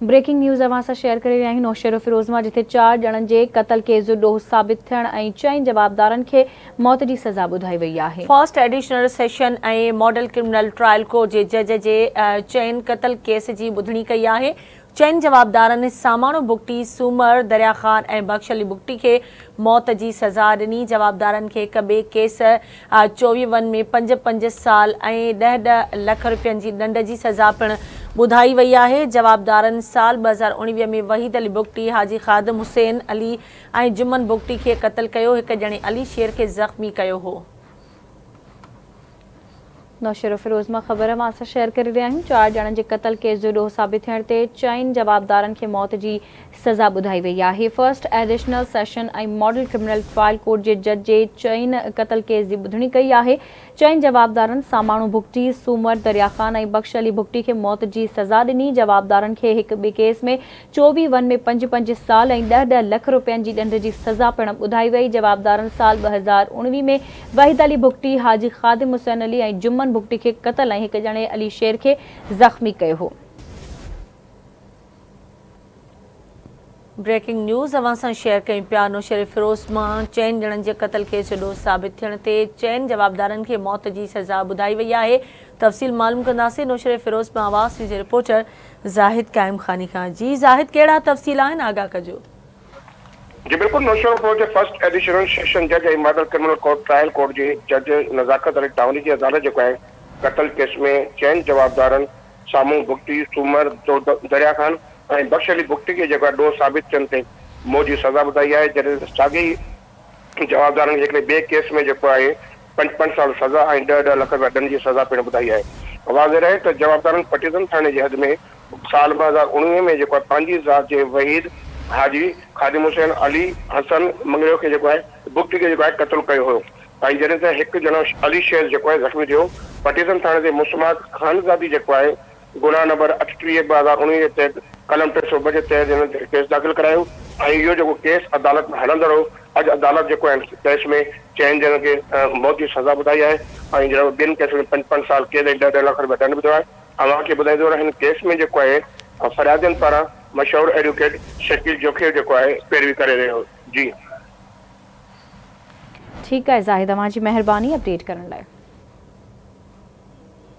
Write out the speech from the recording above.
Breaking news अवां सां share करे रहिया आहियूं नौशहरो फिरोज़ मां, जिथे 4 ॼणनि जे क़तल केस जो ॾोह साबित थियण ऐं 4 जवाबदारनि खे मौत जी सज़ा ॿुधाई वई आहे। फर्स्ट एडिशनल सेशन ऐं मॉडल क्रिमिनल ट्रायल कोर्ट जे जज जे 4 क़तल केस जी ॿुधणी कई आहे। 4 जवाबदारनि सामाणो बुगटी, सूमर, दरिया खान ऐं बख्श अली बुगटी खे मौत जी सज़ा ॾिनी। जवाबदारनि खे हिक ॿिए केस 24 में 5-5 साल ऐं 10-10 लख रुपयनि जी ॾंड जी सज़ा पिणु ॿुधाई वई आहे। जवाबदारनि साल 2019 में वहीद अली बुगटी, हाजी ख़ादिम हुसैन अली ऐं जुमन बुगटी खे क़तल कयो। हिक ॼणे अली शेर खे ज़ख़्मी कयो हो। नौशहरो फिरोज़ मां ख़बर अवां सां शेयर करे रहिया आहियूं। 4 ॼणनि जे क़तल केस जो ॾोह साबित थियण ते 4 जवाबदारनि खे मौत जी सज़ा ॿुधाई वई आहे। फर्स्ट एडिशनल सेशन ऐं मॉडल क्रिमिनल ट्रायल कोर्ट जे जज जे 4 क़तल केस जी ॿुधणी कई आहे। 4 जवाबदारनि सामाणो बुगटी, सूमर, दरिया खान ऐं बख्श अली बुगटी खे मौत जी सज़ा ॾिनी। जवाबदारनि खे हिक ॿिए केस में 24 में 5-5 साल ऐं 10-10 लख रुपयनि जी ॾंड जी सज़ा पिणु ॿुधाई वई। जवाबदारनि साल 2019 में वहीद अली बुगटी, हाजी ख़ादिम हुसैन अली ऐं जुमन बुगटी खे क़तल ऐं हिक ॼणे अली शेर खे ज़ख़्मी कयो हो। ब्रेकिंग न्यूज़ अवां सां शेयर कयूं पिया। नौशहरो फिरोज़ मां 4 ॼणनि जे क़तल केस जो ॾोह साबित थियण ते 4 जवाबदारनि खे मौत जी सज़ा ॿुधाई वई आहे। तफ़सील मालूम कंदासीं नौशहरो फिरोज़ मां आवाज़ जे रिपोर्टर ज़ाहिद कायम खानी खां। जी ज़ाहिद, कहिड़ा तफ़सील आहिनि, आगाह कजो। जी बिल्कुलु, नौशहरो फिरोज़ जे फर्स्ट एडिशनल सेशन जज ऐं model criminal court trial court जे जज नज़ाकत अली टावनी जी अदालत जेको आहे क़तल केस में 4 जवाबदारनि साम्हूं बुगटी, सूमर, दरिया खान ऐं बख्श अली बुगटी खे जेको आहे ॾोह साबित थियण ते मौत जी सज़ा ॿुधाई आहे। जॾहिं साॻे ई जवाबदारनि खे हिकिड़े ॿिए केस में जेको आहे 5-5 साल सज़ा ऐं 10-10 लख रुपया ॾंड जी सज़ा पिणु ॿुधाई आहे। वाज़ेह रहे त जवाबदारनि पटियतन थाणे जे हद में साल 2019 में जेको आहे पंहिंजी ज़ात जे वहीद, हाजी ख़ादिम हुसैन अली हसन मंगड़ियो खे जेको आहे बुगटी खे जेको आहे क़तलु कयो हुयो ऐं जॾहिं त हिकु ॼणो अली शेर जेको आहे ज़ख़्मी थियो। पटियतन थाणे ते मुस्मात खानज़ादी जेको आहे गुना नंबर 38/2019 जे तहत कलम 302 जे तहत हिननि केस दाख़िल करायो ऐं इहो जेको केस अदालत में हलंदड़ हो। अॼु अदालत जेको आहे केस में 4 ॼणनि खे मौत जी सज़ा ॿुधाई आहे ऐं जेको ॿियनि केस में 5-5 साल क़ैद ऐं 10-10 लख रुपया ॾंड ॿुधायो आहे। अव्हां खे ॿुधाईंदो हिन केस में जेको आहे फ़रियादियुनि पारां मशहूर एडवोकेट शकील जोखियो जेको आहे पैरवी करे रहियो। जी ठीकु आहे ज़ाहिद, अव्हां जी महिरबानी अपडेट करण लाइ।